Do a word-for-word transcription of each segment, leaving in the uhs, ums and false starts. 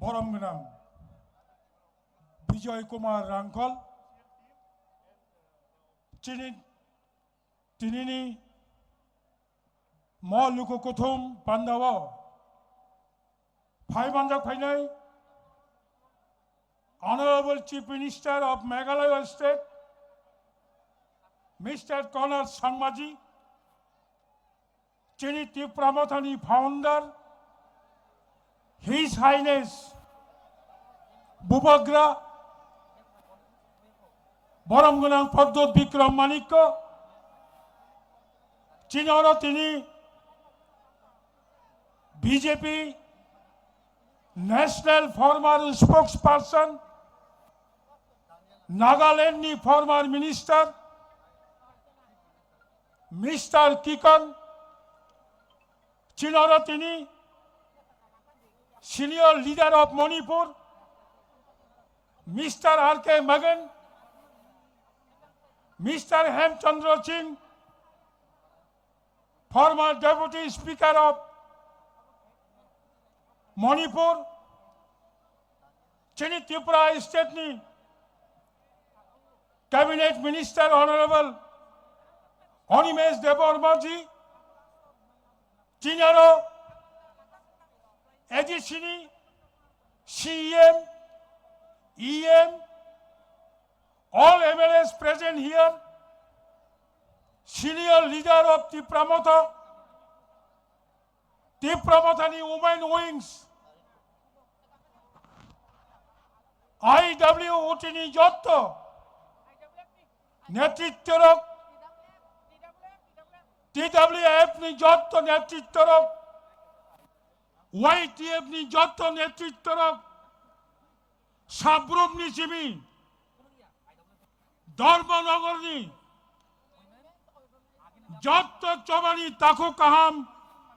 Borom gwnang Bijoy Kumar Rangkhol, chini, tinini mo luku kuthum pandao phai manjak phainai Honorable Chief Minister of Meghalaya State, Mister Conrad Sangma ji, chini Tipra Mothani founder, His Highness Bubagra Borom gwnang Pradyot Bikram Manikya, chini oro tini B J P National former spokesperson, Nagaland ni former minister, Mister Kikon, chini oro tini senior leader of Manipur, Mister R K Magan, Mister Hemchandra Singh, former Deputy Speaker of Manipur, chini Tripura State ni Cabinet Minister Honorable Animesh Debbarma ji, chini oro A D C ni C E M, E M, all M L As present here, senior leader of Tipra Motha, Tipra Mothani Women Wings, I W O T ni jotto netrittorok, T W F ni jotto netrittorok, Y T F ni jotto netrittorok, Sabrumni simi, Dharmanagarni jotto chobani takhuk kaham,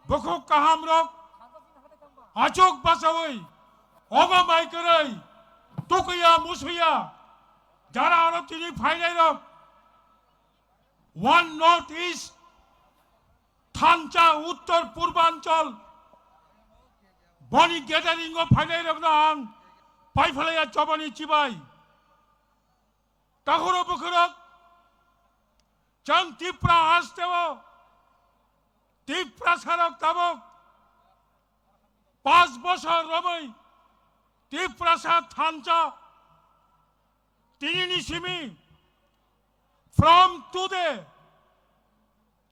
bukhuk kaham rok achuk basawi, ogo mai kwrwi, tukuya musuya, jara aro tini phainai rok, One North East, Thansa, Uttor Purbanchal, boni gathering o phainai rokno ang paiphalaya chobani chibai. Takhuro bukhurok, chwng Tipra hasteo, Tiprasarok tabok, Panch bosor romwi Tiprasa thansa tinini simi, from today,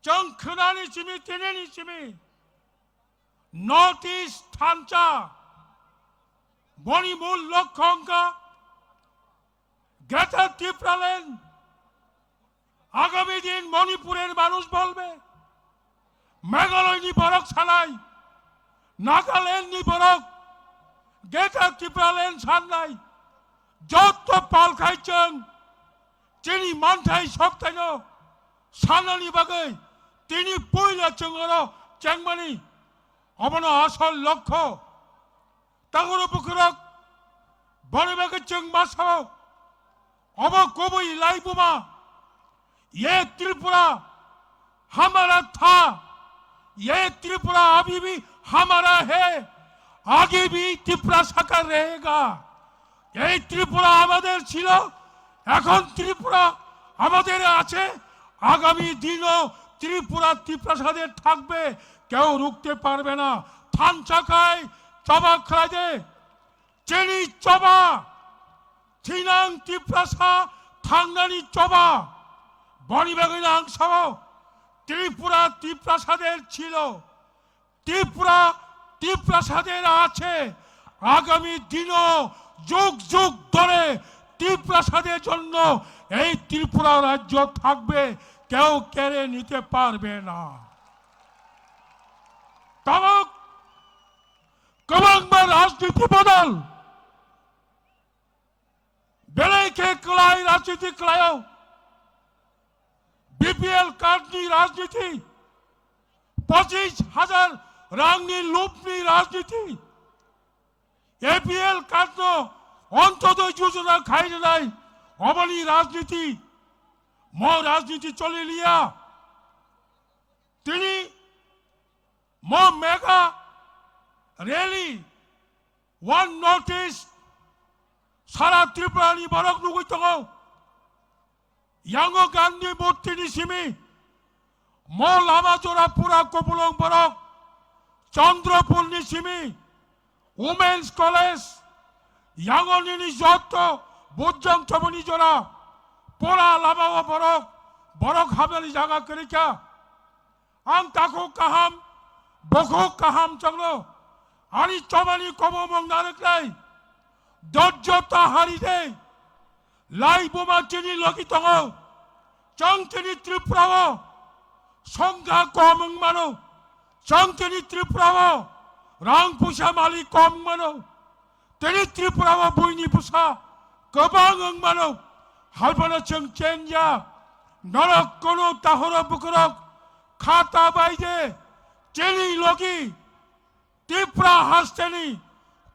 chwng khwnani simi, tinini simi, North East thansa, boni mul lokho wngkha Greater Tipraland, আগামী দিন মণিপুরের মানুষ বলবে, মেঘালয়নি borok sanai, Nagalandni borok, Greater Tipraland sannai, jotto pal khai chwng chini manthai soktaino sanani bagwi tini puila chwng oro chengmani, obono asol lokho. Takhuro bukhurok, boni bagwi chwng ma sao, obo kubui laibuma, ye Tripura hamara tha, ye Tripura abhi bhi hamara hai, aage bhi Tiprasa ka rahega. এই ত্রিপুরা আমাদের ছিল, এখন ত্রিপুরা আমাদের আছে, আগামী দিনও ত্রিপুরা তিপ্রাসাদের থাকবে, কেউ রুখতে পারবে না। Thansa khai choba khlaide, chini choba, thinang Tiprasa thangnani choba, boni bagwino ang sao, Tripura Tiprasader chilo, Tripura Tiprasader ache, agami dino jug jug dhore Tiprasader jonno ei Tripura rajyo thakbe, keu kere nite parbe na. Tabuk kwbangma rajniti bodol, belai khe kwlai rajniti kwlaio. B P L card ni rajniti, pochis hajar rang ni lub ni rajniti, A P L card no Antyodoi Yojana khai rwnai, oboni rajniti, mo rajniti choli liya. Tini mo mega rally One North East, sara Tripura ni borok nugwi tongo. Yango Gandhi murti ni simi, mo lama jora pura Kopulwng borok, Chandrapur ni simi, Women's College, yango nini jotto bujjang choboni jora, pura lama o borok, borok habnani jaga kwrwi kha. Ang takhuk kaham, bukhuk kaham chwngno ani chobani kobomung narwknai. Dojjo ta hari de. Lai buma chini logi tongo. Chwng chini Tripura o songkha kom wng mano. Chwng chini Tripura o rang puisa malik kom wng mano. Tini Tripura o buini bwsa kwbang wng mano. Halbano chwng chenja. Norok kono tahoro bukurok khata bai de. Chini logi Tripura hasteni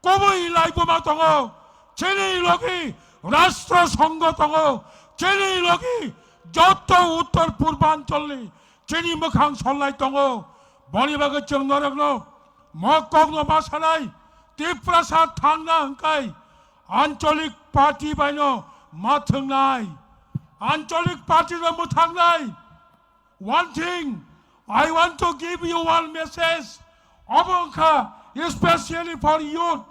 kubui laibuma tongo. Chini logi Rashtra Sangha tongo. Chini logi jotto Uttor Purbanchal ni chini mwkhang solnai tongo. Boni bagwi chwng norokno mo kokno ma sanai, Tiprasa thangna hwnkhe Anchalik party baino ma thwngnai, Anchalik party no mwthangnai. One thing, I want to give you one message. Obo wngkha especially for youth.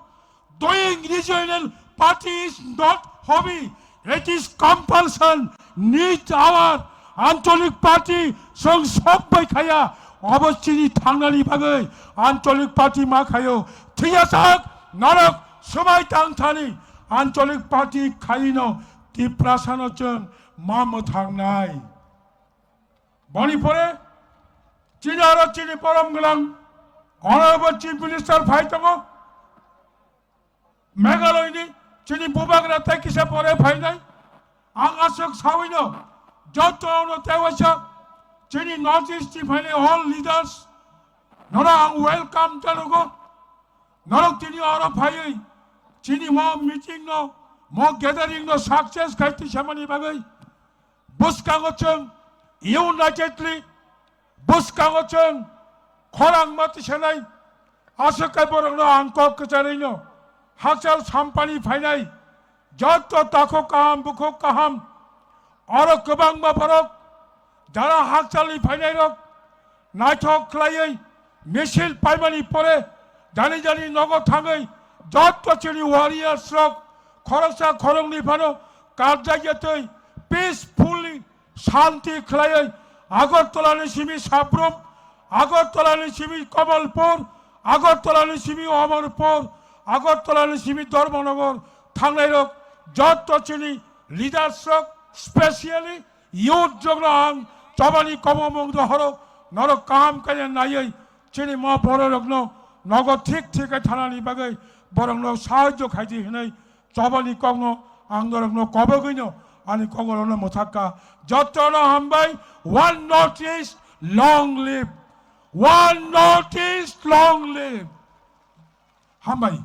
Doing regional party is not hobby, it is compulsion. Need our Anchalik party, chwng sok bai khaya. Obo chini thangnani bagwi Anchalik party ma khayo. Thiyajak norok swmai tang thani Anchalik party khaino Tiprasa no chwng ma mwthangnai. Boni pore chini aro chini borom gwnang Honorable Chief Minister phai tongo. Meghalaya ni chini bubagra tei kisa pore phainai. Ang aswk sawino joto no tei waisa chini North East ni phainai all leaders nono ang welcome janugo. Norok tini oro phaiwi chini mo meeting no, mo gathering no success khai tisamani bagwi bwskango chwng unitedly, bwskango chwng khorang ma tisanai. Aswk khe borokno ang kok kwcharino hakchal sampani phainai joto takhuk kaham bukhuk kaham oro kwbangma borok jara hakchalni phainairok naithok khlaiwi misil paimani pore jani jani nogo thangwi joto chini warriors rok khoroksa khoroknwi phano karjakya tei peacefully shanti khlaiwi Agartala ni simi Sabrum, Agartala ni simi Kamalpur, Agartala ni simi Amarpur, Agartala ni simi Dharmanagar thangnai rok joto chini leaders rok, specially youth rok no ang chobani kobomung rohoro norok kaham khe naiwi chini ma borok rok no nogo thik thik khe thanani bagwi borok no sahajyo khaidi hinwi chobani kokno ang norokno kobogwino ani kok rokno mwthakka. Jotono hambai, one North East, long live! One North East, long live! Hambai.